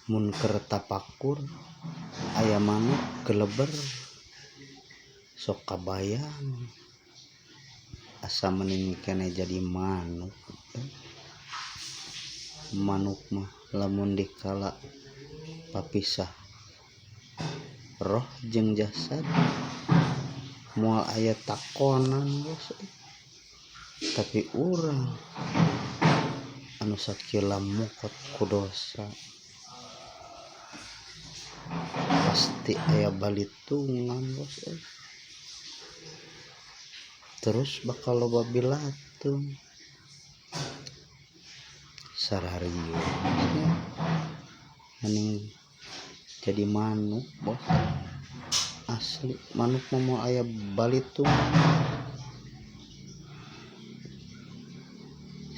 Mun keur tapakur aya manuk geleber sok kabayang asa mending keneh jadi manuk. Manuk mah lamun dikala papisah roh jeung jasad moal aya takonan bos. Tapi urang anu sakila mokot ku dosa pasti aya balitungan bos. Terus bakal loba bilatung sararieu mending jadi manuk bos. Asli manuk mah moal aya balitungan.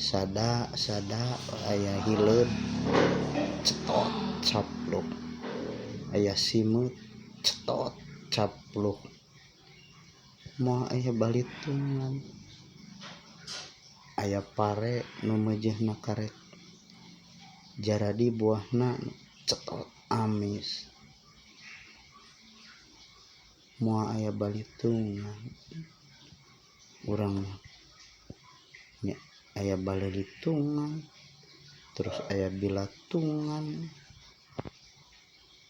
Sada sada aya hileud cetot capluk, aya simeut cetot capluk, moal aya balitungan. Aya pare nu meujeuhna karek jaradi buahna cetot amis, moal aya balitungan. Urang mah nya aya balilitungan terus aya bilatungan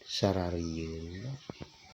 sararieun.